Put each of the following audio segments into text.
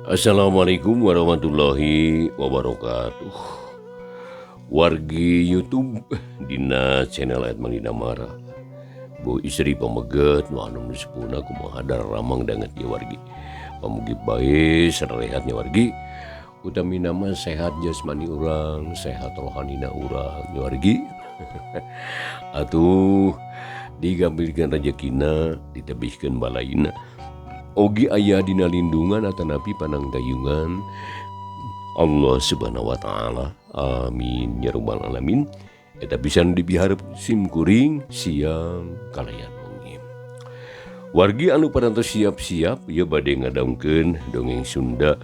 Assalamualaikum warahmatullahi wabarakatuh. Wargi YouTube dina channel Edmang Dinamara. Bu istri pameget nu anu sepuna kumaha ramang danget ieu wargi. Pamugi bae sarehat nya wargi. Utamina mah sehat jasmani urang, sehat rohanina urang nya wargi. Atuh digambilkeun rejekina, ditebihkeun balaina. Ogi aya dina lindungan atanapi panangdayungan Allah Subhanahu wa taala. Amin ya rabbal alamin. Eta pisan dipiharep sim kuring siang kalayan wengi. Wargi anu parantos siap-siap ieu bade ngadongkeun dongeng Sunda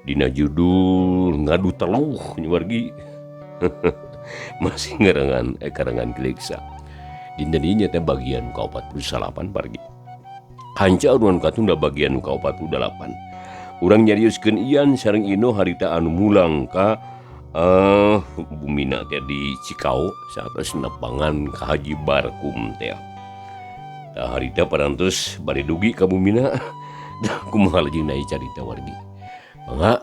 dina judul Ngadu Teluh nya wargi. Masih ngarangan karangan Kileksa. Dinten ieu nyaeta bagian ka-48 wargi. Hanca uruan katunda bagian ka-48. Urang nyarioskeun Ian sareng Ino harita anu mulang ka bumina teh di Cikao saatos nepangan ka Haji Barkum teh. Tah harita parantos bade dugi ka bumina. Tah kumaha lajengna ieu carita wargi. Mangga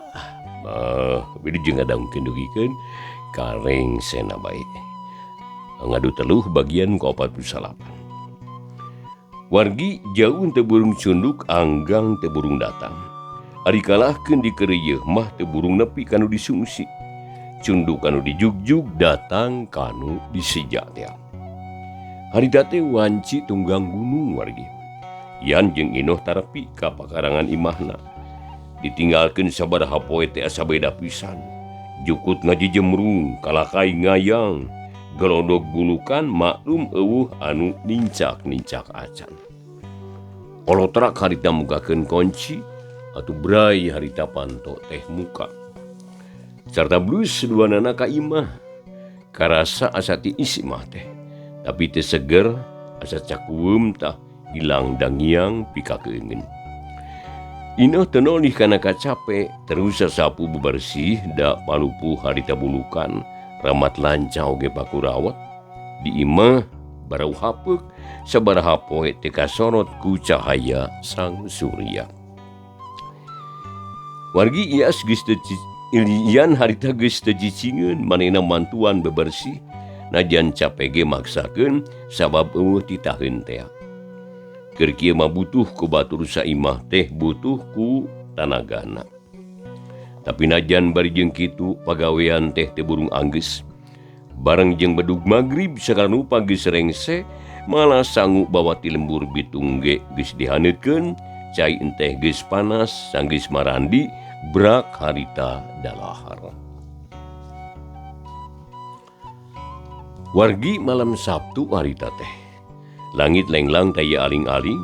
wilujeng ngadangkeun dugikeun ka rengsena bae. Ngadu teluh bagian ka-48. Wargi jauh teu burung cunduk anggang teu burung datang. Ari kalahkeun dikeureuyeung mah teu burung nepi kanu disungsi. Cunduk kanu dijugjug datang kanu diseja teh. Harita teh wanci tunggang gunung wargi. Ian jeung Inoh tarepi ka pakarangan imahna. Ditinggalkeun sabaraha poe teh asa beda pisan. Jukut ngajijemrung, kalakai ngayang. Gelodok gulukan maklum eueuh anu nincak-nincak acan. Kolotrak harita mukakeun kunci atuh bray harita panto teh muka. Sarta blus duanana ka imah. Karasa asa tiis imah teh. Tapi teu seger asa cakueum tah ilang dangiang pikakeungeun. Inoh teu nolih kana kacape terus sasapu bebersih da palupuh harita bulukan. Ramat lancau ge pakurawat di imah barau hapeuk sabaraha poe teh kasorot ku cahaya sang surya. Wargi ias geus teu Ian harita geus teu cicingeun manehna mantuan bebersih najan cape ge maksakeun sabab eueuh titaheun teh. Keur kieu mah butuh ku batur saimah teh butuh ku tanagana. Tapi najan bari jeung kitu pagawean teh teu burung anggeus. Bareng jeung bedug magrib sagala rupa geus rengse, malah sangu bawa ti lembur bitung ge geus dihaneutkeun, cai enteh geus panas, sanggeus marandi, brak harita dalahar. Wargi malam Sabtu harita teh. Langit lenglang taya aling-aling,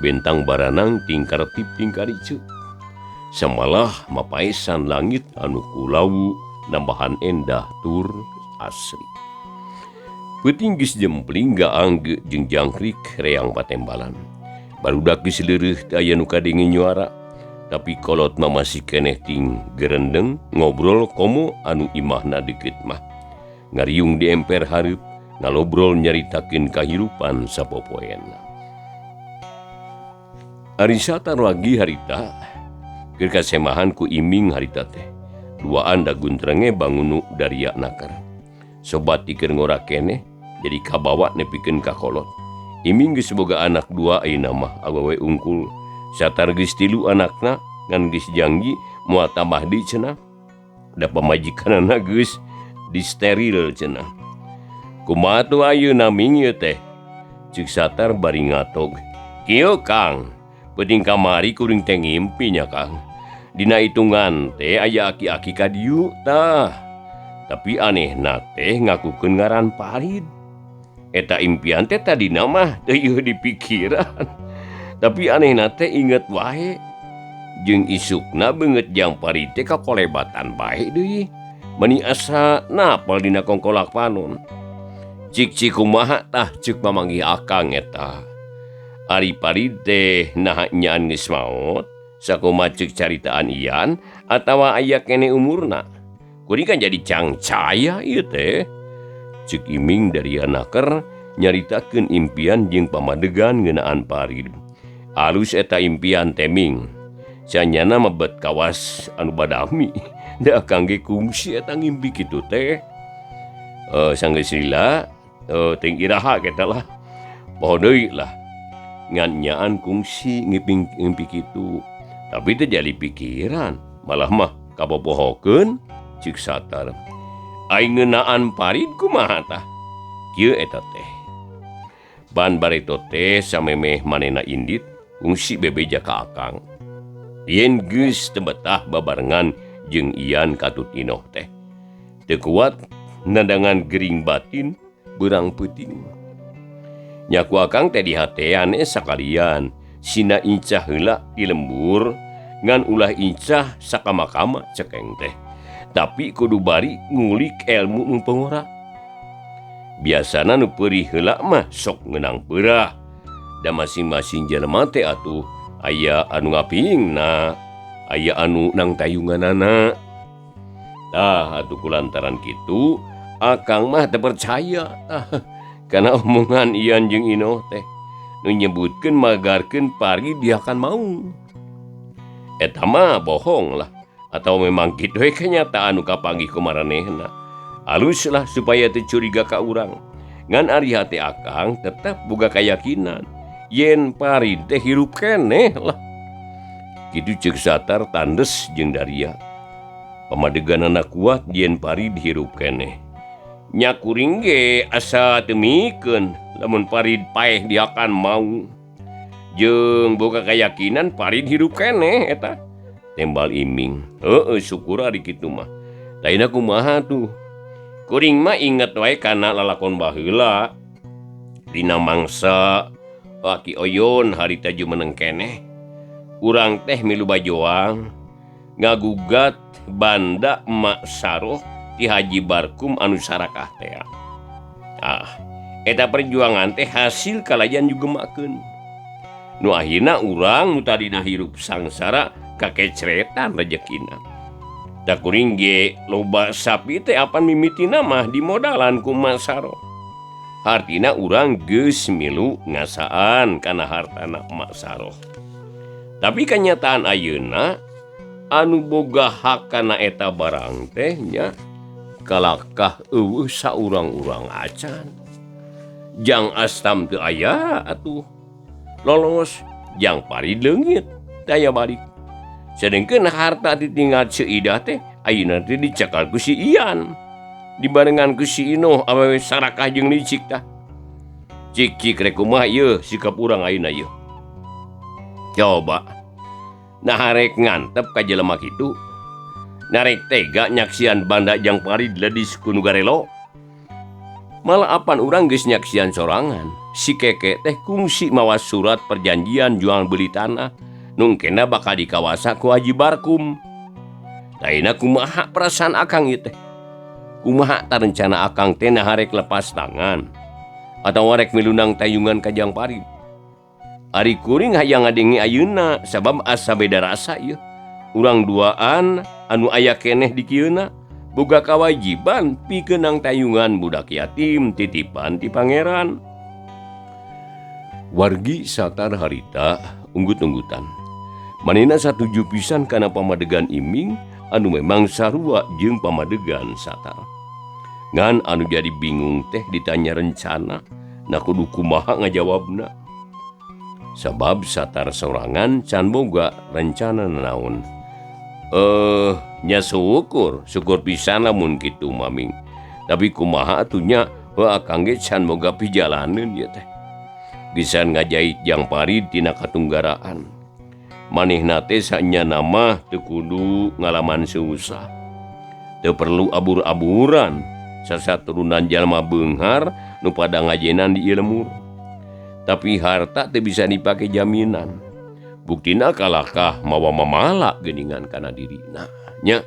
bentang baranang tingkar tip tingkar icu. Samalah mapaesan langit anu kulawu nambahan endah tur asri. Peuting geus jempling gaang jeung jangkrik reang patembalan. Barudak geus leureih teu aya nu kadenge nyuara, tapi kolot mah masih keneh ting gerendeng ngobrol komo anu imahna deukeut mah. Ngariung di emper hareup ngalobrol nyaritakeun kahirupan sapopoena. Ari satar lagi harita keur kasemahan ku iming harita teh. Duaan da guntrenge bangunu daria nakar. Sobat tikeun ngora keneh jadi kabawa nepikeun ka kolot. Iming geus boga anak dua ayeuna mah awewe ungkul. Satar geus tilu anakna ngan geus janji moal tambah deui cenah. Da pamajikanana geus disteril cenah. Kumaha tuh ayeuna ming ieu teh? Ceuk Satar bari ngatog. Kieu Kang, peuting kamari kuring teh ngimpi nya Kang. Dina hitungan teh aya aki-aki ka dieu tah. Tapi anehna teh ngakukeun ngaran Parid. Eta impian teh tadina mah teu ieu dipikiran. Tapi anehna teh inget wae. Jeung isukna beungeut jang Parid teh kakolebatan bae deui. Meni asa napal dina kongkolak panon. Cik-cik kumaha tah ceuk pamanggih akang eta. Ari Parid teh naha nyaan geus maot. Sakumaha ceuk caritaan Ian atawa aya keneh umurna. Kuring kan jadi cangcaya ieu teh. Ceuk Iming dari naker nyaritakeun impian jeung pamadegan ngeunaan Parid. Alus eta impian teh Ming. Sanyana mebet kawas anu badami. Da akang ge kungsi eta ngimpi kitu teh. Sanggeus lila teuing iraha eta lah. Poho deui lah. Ngan nyaan kungsi ngimpi kitu. Tapi teu jadi pikiran, malah mah kapopohokeun cik Satar. Aing ngeunaan Parid kumaha tah? Kieu eta teh. Ban bareto teh samemeh manehna indit kungsi bebeja ka akang. Yen geus teu betah babarengan jeung Ian katut Inoh teh. Teu kuat nandangan gering batin beurang peuting. Nya ku akang teh dihatean sakalian sina incah heula di lembur ngan ulah incah sakama-kama cekeng teh. Tapi kudu bari ngulik ilmu nu pangora. Biasana nu peurih heula mah sok ngeunang peurah. Da masing-masing jelema teh atuh aya anu ngapingna, aya anu nang tayunganana. Tah atuh kulantaran kitu akang mah teu percaya tah kana omongan Ian jeung Inoh teh nu nyebutkeun magarkeun Parid diakan mau. Eta mah bohong lah atau memang kitu we kenyataan nu kapanggih ku maranehna. Alus lah supaya teu curiga ka urang. Ngan ari hate akang tetep boga kayakinan yen Parid teh hirup keneh lah. Kitu ceuk Satar tandes jeung daria. Pamadeganana kuat yen Parid hirup keneh. Nya kuring ge asa teu mikeun lamun Parid paeh diakan mau. Jeung boga kayakinan Parid hirup keneh eta. Tembal Iming. Heueuh syukur ari kitu mah. Lainna kumaha tuh? Kuring mah inget wae kana lalakon baheula. Dina mangsa Aki Oyon harita jumeneng keneh. Urang teh milu bajoang ngagugat banda Emak Saroh ti Haji Barkum anu sarakah teh. Ah, eta perjuangan teh hasil kalayan jugemakeun. Nu akhirna urang nu tadina hirup sangsara kakecretan rejekina. Da kuring ge loba sapi teh apan mimitina mah dimodalan ku Emak Saroh. Hartina urang geus milu ngasaan kana hartana Emak Saroh. Tapi kenyataan ayeuna anu boga hak kana eta barang teh nya kalakah eueuh saurang-urang acan. Jang Astam teu aya atuh lolos, jang Parid leungit daya balik. Sedengkeun harta ditinggal Ceu Idah teh ayeuna teh dicekal ku si Ian. Dibarengan ku si Inoh awewe sarakah jeung licik tah. Cik-cik rek kumaha ieu sikap urang ayeuna ieu. Coba nah rek ngantep ka jelema kitu. Narek tega nyaksian banda jang Parid ledis ku nu garelo. Malah apan urang geus nyaksian sorangan. Si Keke teh kungsi mawa surat perjanjian jual beli tanah. Nungkena bakal dikawasa ku Haji Barkum. Lainna kumaha perasaan akang ieu teh? Kumaha ta rencana akang teh nah rek lepas tangan atau rek milunang tayungan ka jang Parid? Ari kuring hayang ngadenge ayeuna sabab asa beda rasa ieu. Urang duaan anu aya keneh di kieuna boga kawajiban pikeun nang tayungan budak yatim titipan ti pangeran. Wargi Satar harita unggut-unggutan. Manehna satuju pisan kana pamadegan Iming anu memang sarua jeung pamadegan Satar. Ngan anu jadi bingung teh ditanya rencana, na kudu kumaha ngajawabna. Sabab Satar sorangan can boga rencana naon. Nya syukur, syukur pisan lamun kitu maming. Tapi kumaha atuh nya, heuh akang ge can boga pijalaneun ieu teh. Gisan ngajait jang Parid tina katunggaraan. Manehna teh sanyana mah teu kudu ngalaman susah. Teu perlu abur-aburan sasaturunan jalma beunghar nu pada ngajenan di ieu lemur. Tapi harta teu bisa dipake jaminan. Buktina kalakah mawa mamala geuningan kana dirina nya.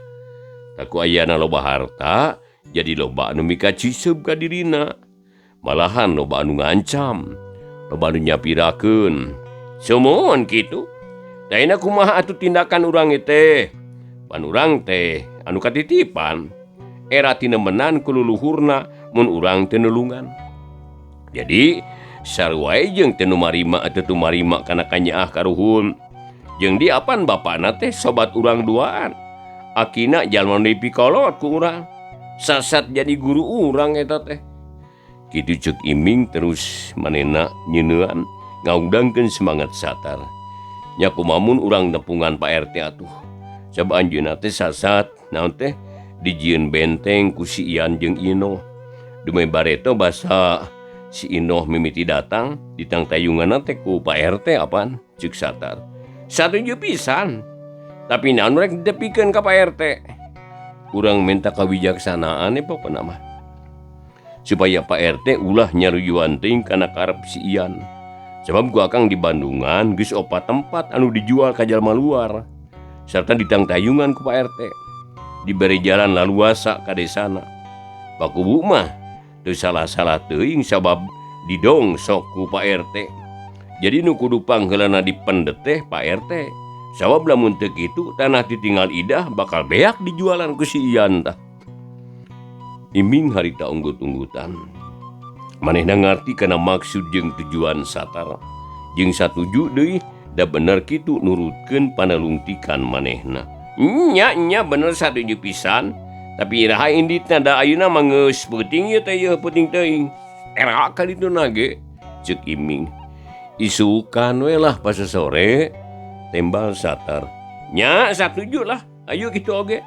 Taku ayana loba harta jadi loba anu mikaciseub ka dirina. Malahan loba anu ngancam, loba anu nyapirakeun. Sumuhun kitu. Daina kumaha atuh tindakan urang teh? Pan urang teh anu katitipan era tinemenan ku luluhurna mun urang teu nulungan. Jadi sarua jeung teu nu marima ateu teu marima kana kanyaah karuhun. Jeung di apan bapana teh sobat urang duaan. Akina jalma nu dipikolot ku urang. Sasat jadi guru urang eta teh. Kitu ceuk Iming terus manehna nyeunean ngaudangkeun semangat Satar. Nya kumamun urang nepungan Pak RT atuh. Sabab anjeunna teh sasat naon teh dijieun benteng ku si Ian jeung Inoh. Dumeh bareto basa si Inoh mimiti datang ditangtayunganna teh ku Pak RT apaan ceuk Satar. Satuju pisan. Tapi naon rek ditepikeun ka Pak RT. Urang minta kawijaksanaan pokona mah. Supaya Pak RT ulah nyaruyuan teuing kana karep si Ian. Sebab ku akang di Bandungan geus opat tempat anu dijual ka jalma luar. Sarta ditangtayungan ku Pak RT. Diberi jalan laluasa ka desana. Pakubu mah teu salah-salah teuing sabab didongsok ku Pak RT. Jadi nu kudu pangheulana dipendet teh Pak RT. Sabab lamun teu kitu tanah ditinggal idah bakal beak dijualan ku si Ian tah. Iming harita unggut-unggutan. Manehna ngarti kana maksud jeung tujuan Satar. Jeung satuju deui da bener kitu nurutkeun panalungtikan manehna. Nya nya bener satuju pisan. Tapi iraha inditna da ayeuna mah geus peuting ieu teh ieu peuting teuing. Era ka ditu nage ceuk Iming. Isukan we lah pas sore tembal Satar. Nya satuju lah ayo kitu oge.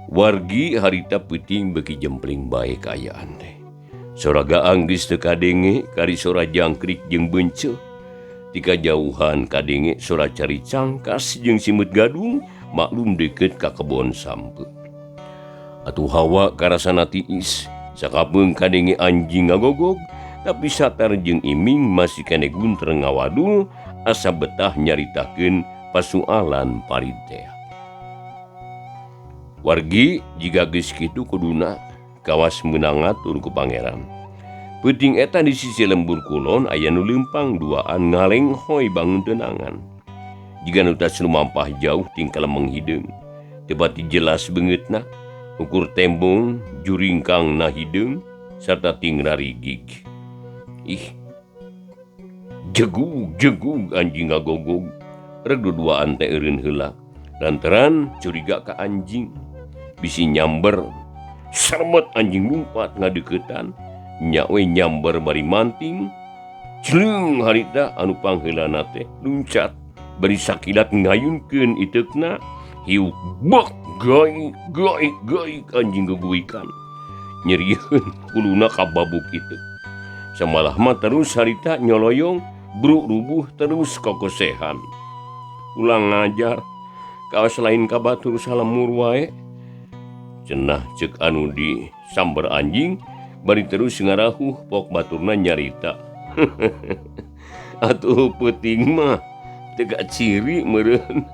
Wargi harita peuting beuki jempling bae kaayaan teh. Sora gaang geus teu kadenge kari sora jangkrik jeung beunceuh. Ti kajauhan kadenge sora cari cangkas jeung simeut gadung maklum deukeut ka kebon sampe. Atuh hawa karasana tiis, sakapeung kadenge anjing ngagogog, tapi Satar jeung Iming masih keneh guntreng ngawadul asa betah nyaritakeun pasualan parid teh. Wargi jiga geus kitu kuduna kawas meunang ngatur ku pangeran. Peuting eta di sisi lembur kulon aya nu leumpang duaan ngalenghoy bangun tenangan. Jiga nu tas lumampah jauh tingkah lemeng hideung. Teu pati jelas beungeutna, ukur tembong juringkangna hideung sarta ting rarigig. Ih. Jegug jegug anjing ngagogog. Reg duduaan teh eureun heula. Lantaran curiga ka anjing. Bisi nyamber. Sermet anjing lumpat ngadeuketan. Nya we nyamber bari manting. Cleung harita anu pangheulana teh luncat. Bari sakilat ngayunkeun iteukna. Hiuk bek gaik gaik gaik anjing geguikan. Nyerieun kuluna kababuk iteuk. Samalah mah terus harita nyoloyong bruk rubuh terus kokosehan. Ulang ngajar kawas lain ka batur salemur wae. Cenah ceuk anu di samber anjing bari terus ngarahuh pok baturna nyarita. Atuh peuting mah teu ciri meureun.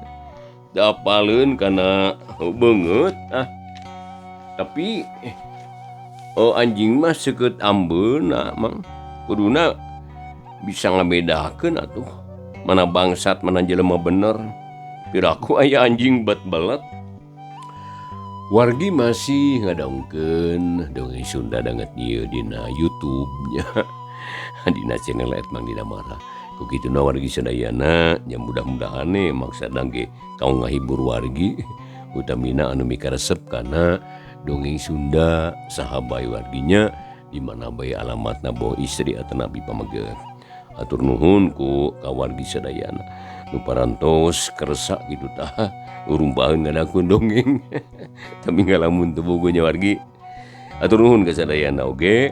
Da apaleun kana beungeut ah. Tapi oh anjing mah seukeut ambeuna mang. Kuduna bisa ngabedakeun atuh. Mana bangsat mana jelema bener. Piraku aya anjing bet belet. Wargi masih ngadongkeun dongeng Sunda danget ieu dina YouTube nya. Dina channel Mang Dina Mara. Ku kituna wargi sadayana nya mudah-mudahan we maksudna ge kanggo ngahibur wargi utamina anu mikaresep kana dongeng Sunda saha bae warginya di mana bae alamatna boh istri atanapi pameget. Atur nuhun ku ka wargi sadayana. Nu parantos kersa kitu tah urumbaheun ngadakeun dongeng. Tapi ngalamun teu bogo nya wargi. Atur nuhun ka sadayana oge.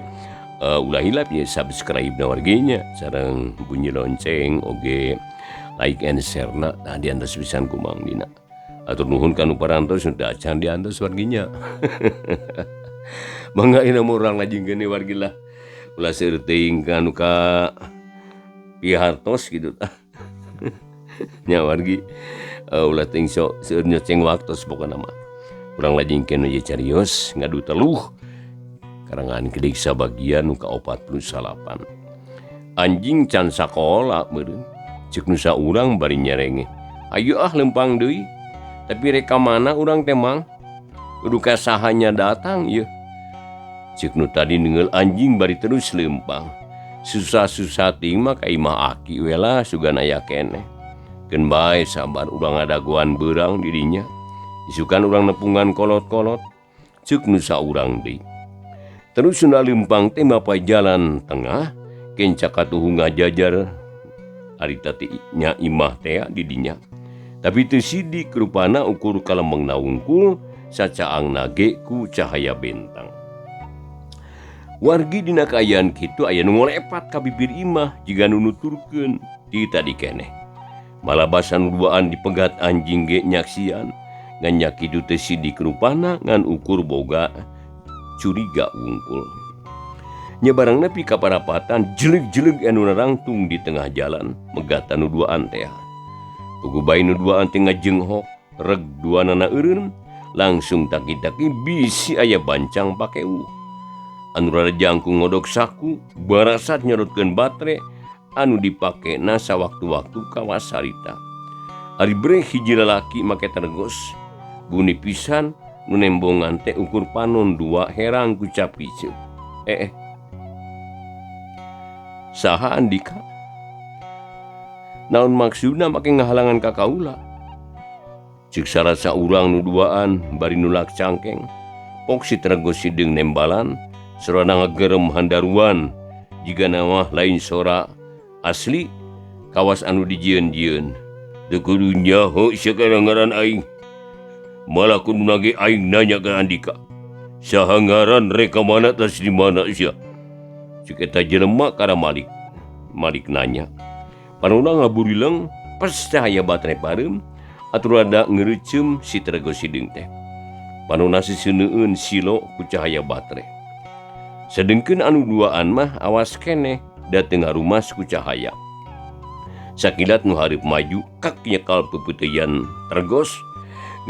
Ulah hilap ye subscribe na warginya sareng bunyi lonceng oge like and share na tah diantos pisan ku Mang Dina. Atur nuhun ka nu parantos nu teu acan diantos warginya. Mangga ieu mah urang lajengkeun we wargi lah. Ulah seueur teuing ka nu ka pihartos kitu tah. Nya wargi ulah teuing sok seueur nyoceng waktos pokona mah. Urang lajengkeun we carios ngadu teluh karangan kedik sabagian nu ka-48. Anjing can sakola meureun. Ceuk nu saurang bari nyerenge. Hayu ah leumpang deui. Tapi rek ka mana urang teh Mang? Kudu ka sahanya datang ieu. Ceuk nu tadi neungeul anjing bari terus leumpang. Susah-susah teuing mah ka imah aki we lah sugan aya keneh. Keun bae sabar urang ngadagoan beurang di dinya. Isukan urang nepungan kolot-kolot. Ceuk nu saurang deui. Terus Sunda Lempang teh mapay jalan tengah kenca katuhu ngajajar harita teh nya imah teh di dinya. Tapi teu sidik rupana ukur kalembengna wungkul sacaangna ge ku cahaya bentang. Wargi dina kaayaan kitu aya nu ngolepat ka bibir imah jiga nu nuturkeun ti tadi keneh. Malabasan duaan dipegat anjing ge nyaksian ngan nya kitu teu sidik rupana ngan ukur boga curiga wungkul. Nya barang nepi ka parapatan jeleg-jeleg anu narangtung di tengah jalan megat anu duaan teh. Puguh bae nu duaan teh ngajenghok reg duanana eureun langsung taki-taki bisi aya bancang pakeu. Anu rada jangkung ngodok saku barasat nyorotkeun batre anu dipakena sawaktu-waktu kawas harita. Ari breh hiji lalaki make tergos guni pisan nu nembongan teh ukur panon dua herang ku cap piceuk. Saha Andika? Naon maksudna make ngahalangan ka kaula? Ceuk sarasa urang nu duaan bari nulak cangkeng. Pok si Tergos sideung nembalan sorana ngagerem handaruan jiga mah lain sora asli kawas anu dijieun-jieun. Teu kudu nyaho sia kana ngaran aing. Malah kudu nage aing nanya ka Andika. Saha ngaran rek ka mana tas di mana sia? Ceuk eta jelema kana Malik. Malik nanya. Panona ngaburileng pas cahaya baterai pareum atuh rada ngereuceum si Tergos sideung teh. Panona siseuneun silo ku cahaya baterai. Sedengkeun anu duaan mah awas keneh da teu ngarumas ku cahaya. Sakilat nu hareup maju kak nyekal peupeuteuyan Tergos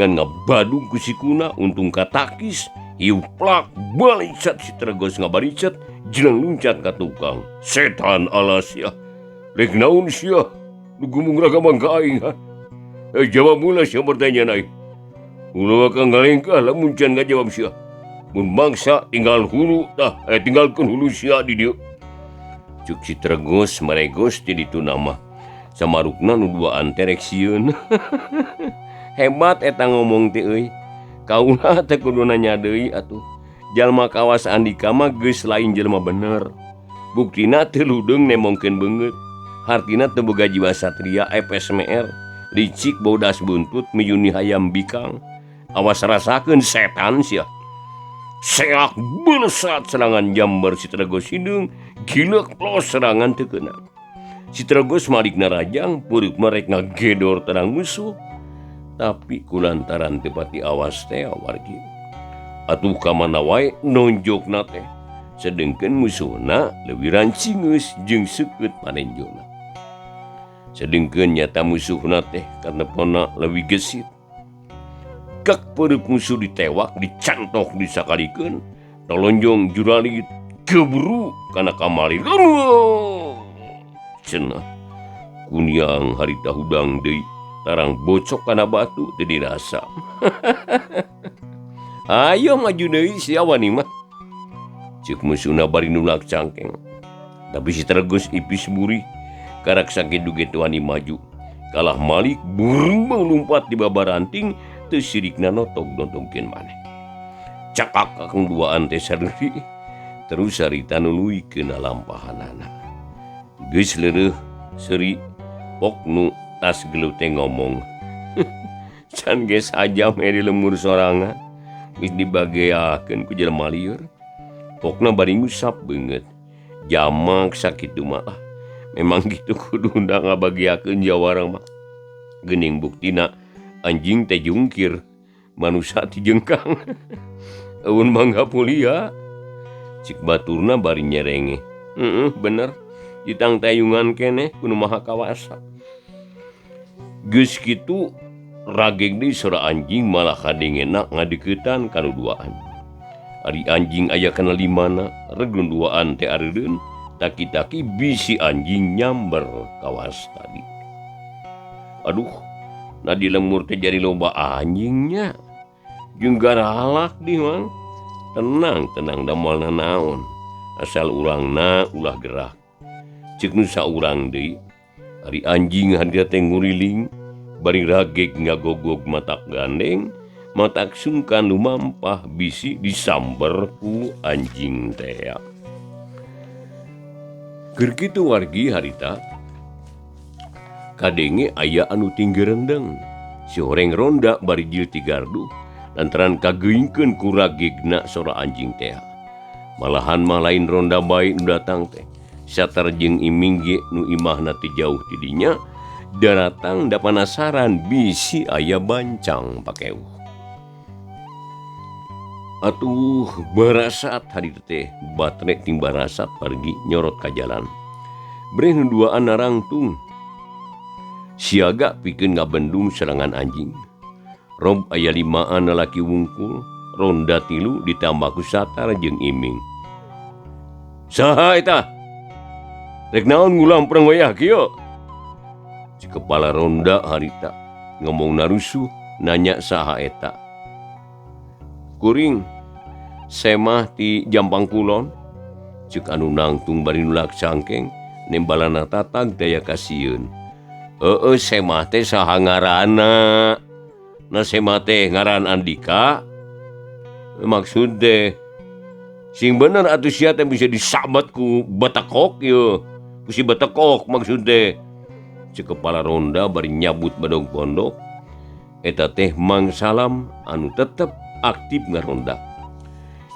ngan ngabadug ku sikuna untung katakis hiu plak balicat si Tergos ngabaricet jeleng luncat ka tukang. Setan alas sia. Rek naon sia? Nu gumung raga mangka aing ha? Jawab mula sia pertanyaan aing. Ulah bakal ngalengkah lamun can ngajawab sia. Mun mangsa tinggal hulu tah, tinggalkeun hulu sia di dieu. Cuk si Tergos maregos ti ditu nama. Samarukna nu duaan teh rek sieun. Hebat eta ngomong teh euy. Kaula teh kudu nanya deui atuh. Jalma kawas Andika mah geus lain jelema bener. Buktina teu ludeung nemongkeun beungeut. Hartina teu boga jiwa satria FSMR. Licik bodas buntut miyuni hayam bikang. Awas rasakeun setan sia. Seak belesat serangan jambar si Tergos hideung, gilek plos serangan teu keuna. Si Tergos malik narajang, peureuk mah rek ngagedor terang musuh. Tapi kulantaran teu pati awas teh wargi. Atuh ka mana wae nonjokna teh. Sedengkeun musuhna leuwih rancingeus jeung seukeut panenjona. Sedengkeun nyata musuhna teh kanepona leuwih gesit. Kak peureuk musuh ditewak, dicantok, disakalikeun, tolonjong juralit keburu kana kamari. Cenah kuniang harita hudang deui tarang bocok kana batu teu dirasa. Ayo maju deui sia wani mah. Ceuk musuhna bari nulak cangkeng. Tapi si Tergos ipis burih karak sakitu ge teu wani maju. Kalah Malik burumbang lumpat di babaranting teu sirikna notog-notogkeun maneh. Cakak kakang duaan teh sareri terus sarita nuluykeun lampahanana. Geus leureuh seuri pok nu tas geuleuh teh ngomong. Can ge sajam di lemur sorangan geus dibageakeun ku jelema lieur. Pokna bari ngusap beungeut. Jamak sakitu mah ah. Memang gitu kudu undang ngabageakeun jawara mah. Geuning buktina anjing teh jungkir, manusia ti jengkang. Eueun mangga pulia. Cik baturna bari nyerenge. Heeh, bener. Ditang tayungan keneh kudu maha kawasa. Geus kitu rageg deui sora anjing malah kadengena ngadeuketan ka nu duaan. Ari anjing aya kana limana, reg nu duaan teh areureun, taki-taki bisi anjing nyamber kawas tadi. Aduh, nah di lemur teh jadi loba anjingnya. Jeung garalak di mang. Tenang, tenang da moal nanaon. Asal urangna ulah gerak. Ceuk nu saurang deui. Ari anjing harita teh nguriling bari rageg ngagogog matak gandeng matak sungkan lumampah bisi disamber ku anjing teh. Keur kitu wargi harita kadenge aya anu tinggi rendeng. Si horeng ronda bari jil ti gardu lantaran kageingkeun ku ragegna sora anjing teh. Malahan mah lain ronda bae nu datang teh. Satar jeung Iming ge nu imahna teh jauh ti dinya daratang da panasaran bisi aya bancang pakewuh. Atuh barasat harita teh batre ting barasat pargi nyorot ka jalan. Breh nu duaan narangtung siaga pikeun ngabendung serangan anjing. Rob aya limaan lalaki wungkul, ronda tilu ditambah ku Satar jeung Iming. Saha eta? Rek naon ngulampreng wayah kieu? Si kepala ronda harita ngomong narusuh nanya saha eta. Kuring semah ti Jampang Kulon. Ceuk anu nangtung bari nulak cangkeng nembalana tatag daya kasieun. Heueuh semah teh saha ngaranna? Na semah teh ngaran Andika. Maksud teh sing bener atuh sia teh bisa disabat ku batekok ieu. Ku si batekok maksud teh. Ceuk kepala ronda bari nyabut bedog pondok. Eta teh Mang Salam anu tetep aktif ngaronda.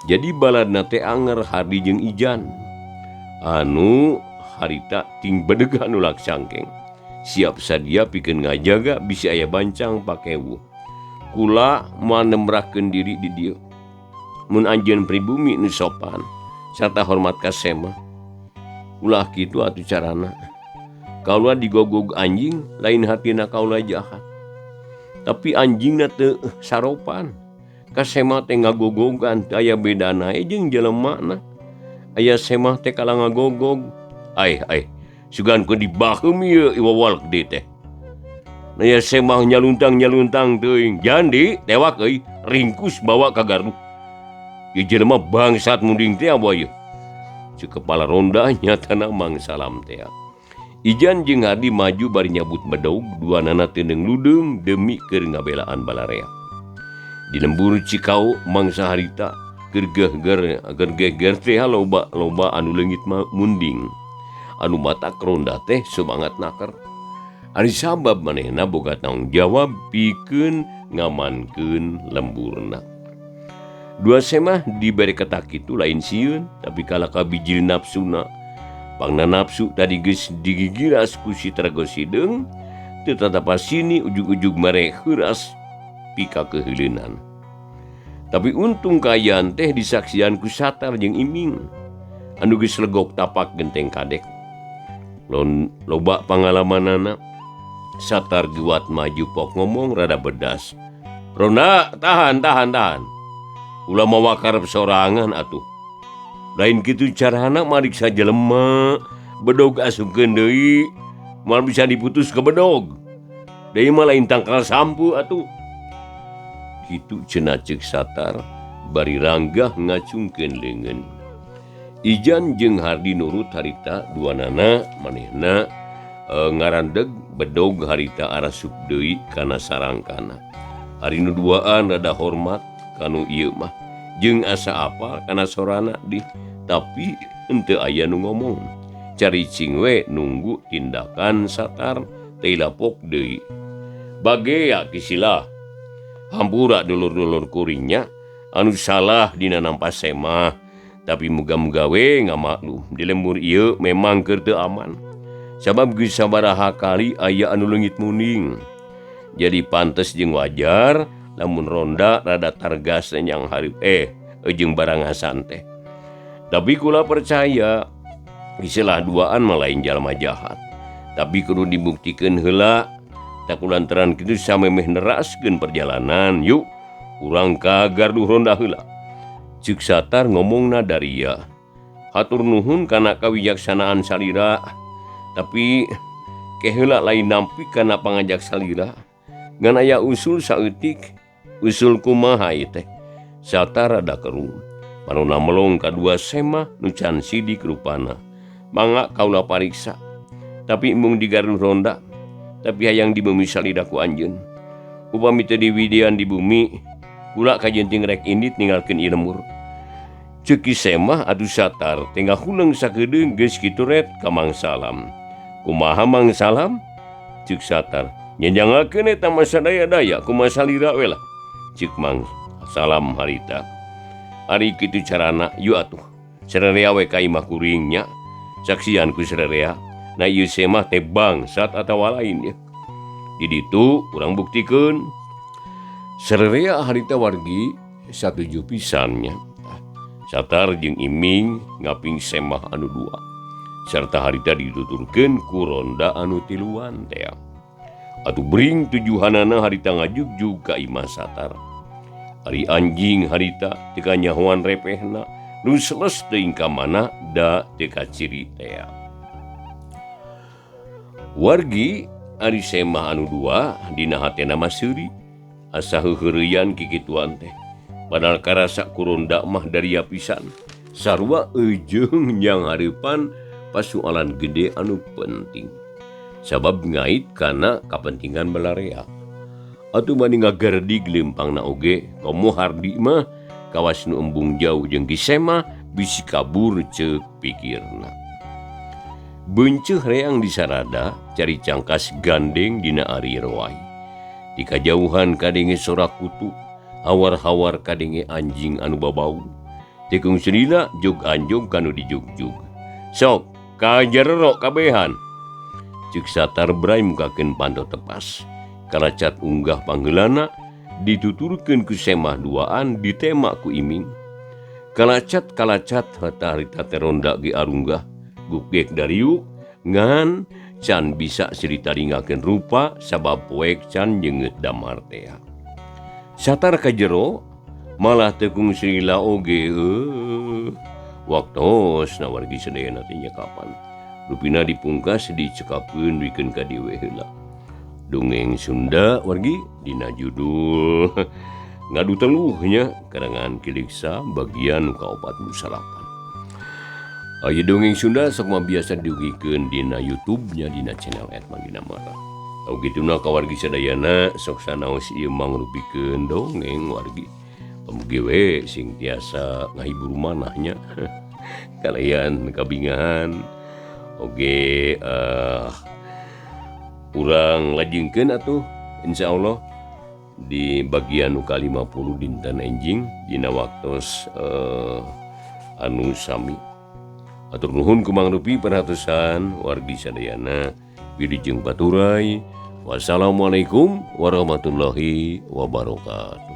Jadi baladna teh anger Hardi jeung Ijan. Anu harita ting bedegan nulak cangkeng. Siap sadia pikeun ngajaga bisi aya bancang pakewuh. Kula moal nembrakeun diri di dieu. Mun anjeun pribumi nu sopan sarta hormat ka semah. Ulah kitu atuh carana. Kaula digogog anjing lain hatina kaula jahat. Tapi anjingna teu saropan. Ka semah teh ngagogogan teu aya bedana jeung jelemana. Aya semah teh kala ngagogog. Ai ai sugan ku dibaheum ieu iwawal gede teh. Nah ya semah nyaluntang-nyaluntang teuing. Jandi tewak euy ringkus bawa ka gardu. Ieu jelema bangsat munding teh apa ieu? Ceuk kepala ronda nyatana Mang Salam teh. Ijan jeung Hardi maju bari nyabut bedog duanana teu ludeung demi keur ngabelaan balarea. Di lembur Cikao mangsa harita keur geger teh loba anu leungit munding. Anu matak ronda teh semangat naker. Ari sabab manehna boga tanggung jawab pikeun ngamankeun lemburna. Dua semah dibere ketak kitu lain sieun tapi kalah ka bijil nafsuna. Pangna nafsu tadi geus digigiras ku si Trago Sideung teu tatapa sini ujug-ujug mere heuras pika keheuleunan. Tapi untung kaayaan teh disaksian ku Satar jeung Iming anu geus legok tapak genteng kadek. Loba pangalamanana Satar guat maju pok ngomong rada bedas. Ronda tahan tahan tahan. Ulah mawa karep sorangan atuh. Lain kitu carana mariksa jelema, bedog asupkeun deui, moal bisa diputus ke bedog. Deui mah lain tangkal sampu atuh. Kitu cenah ceuk Satar bari ranggah ngacungkeun leungeun. Ijan jeung Hardi nurut harita duanana manehna ngarandeg bedog harita arasup deui kana sarangkana. Ari nu duaan rada hormat kanu ieu mah jeung asa apa kana sorana di tapi henteu aya nu ngomong. Caricing we nunggu tindakan Satar teh lapok deui. Bagea kisilah hampura dulur-dulur kuringnya anu salah dina nampa semah tapi muga-muga we ngamaklum di lembur ieu memang keur teu aman. Sabab geus sabaraha kali aya anu leungit munding. Jadi pantes jeung wajar lamun ronda rada targas yang hareup jeung barangasan teh. Tapi kula percaya istilah duaan mah lain jalma jahat. Tapi kudu dibuktikeun heula. Tak kulantaran kitu samemeh neraskeun perjalanan. Yuk urang ka gardu ronda heula. Ceuk Satar ngomongna daria. Hatur nuhun kana kawijaksanaan salira. Tapi keheula lain nampi kana pangajak salira. Ngan aya usul saeutik. Usul kumaha ieu teh? Satar rada keruh. Parona melong kadua semah nu can sidik rupana. Mangga kaula pariksa. Tapi embung digaruh ronda tapi hayang dibumi salida ku anjeun. Upami teu diwidian di bumi kula kajenting rek indit ninggalkeun ieu lembur. Ceuk Ki Semah atuh Satar teh ngahuleng sakedeung geus kitu ret ka Mang Salam. Kumaha Mang Salam? Ceuk Satar. Nyanjangakeun eta mah sadaya-daya kumaha salira we lah. Ceuk Mang Salam harita. Ari kitu carana yu atuh. Sarerea we ka imah kuring nya. Saksian ku sarerea. Na ieu Semah teh bangsat atawa lain ya. Di ditu urang buktikeun. Sarerea harita wargi satuju pisan nya. Satar jeung Iming ngaping Semah anu dua. Serta harita dituturkeun ku ronda anu tiluan teh. Atuh bring tujuhanana harita ngajugjug ka imah Satar. Ari anjing harita teu kanyahoan repehna, nu seles teuing ka mana da teu kaciri teh. Wargi ari Semah anu dua dina hatena mah seuri, asa heuheureyan kikituan teh. Padahal karasa ku ronda mah daria pisan. Sarua eujeung jang hareupan pasualan gede anu penting. Sabab ngait kana kapentingan balarea. Atuh bani ngagerdig leumpangna oge, komo Hardi mah kawas nu embung jauh jeung Ki Semah bisi kabur ceuk pikirna. Beunceuk reang disarada cari cangkas gandeng dina ari roai. Di kajauhan kadenge sorak kutu, hawar-hawar kadenge anjing anu babau. Tekung selila jog anjog kanu dijugjug. Sok kajarero kabehan. Ceuk Satar bray mukakeun panto tepas. Kalacat unggah panggeulana dituturkeun ku Semah duaan ditema ku Iming. Kalacat-kalacat harta harita teh ronda ge arunggah gugek dariuk ngan can bisa siritaringakeun rupa sabab poek can nyeungeut damar tea. Satar ka jero malah tekung Srila oge waktos na wargi sadayana teh nya kapan. Rupina dipungkas dicekapkeun wikeun ka dieu we heula. Dongeng Sunda wargi dina judul Ngadu Teluhnya karangan Kiliksa bagian ka-49. Aya dongeng Sunda sok mah biasa didugikeun dina YouTube-nya dina channel @mangginamara. Tau kituna ka wargi sadayana sok sanaos ieu mangrupikeun dongeng wargi. Mugi we sing tiasa ngahibur manahnya. Kalayan kabingahan oge urang lajengkeun atuh insyaallah di bagian nu ka-50 dinten enjing dina waktos anu sami. Atur nuhun ku Mang Rupi perhatosan wargi sadayana wilujeng paturay. Wassalamualaikum warahmatullahi wabarakatuh.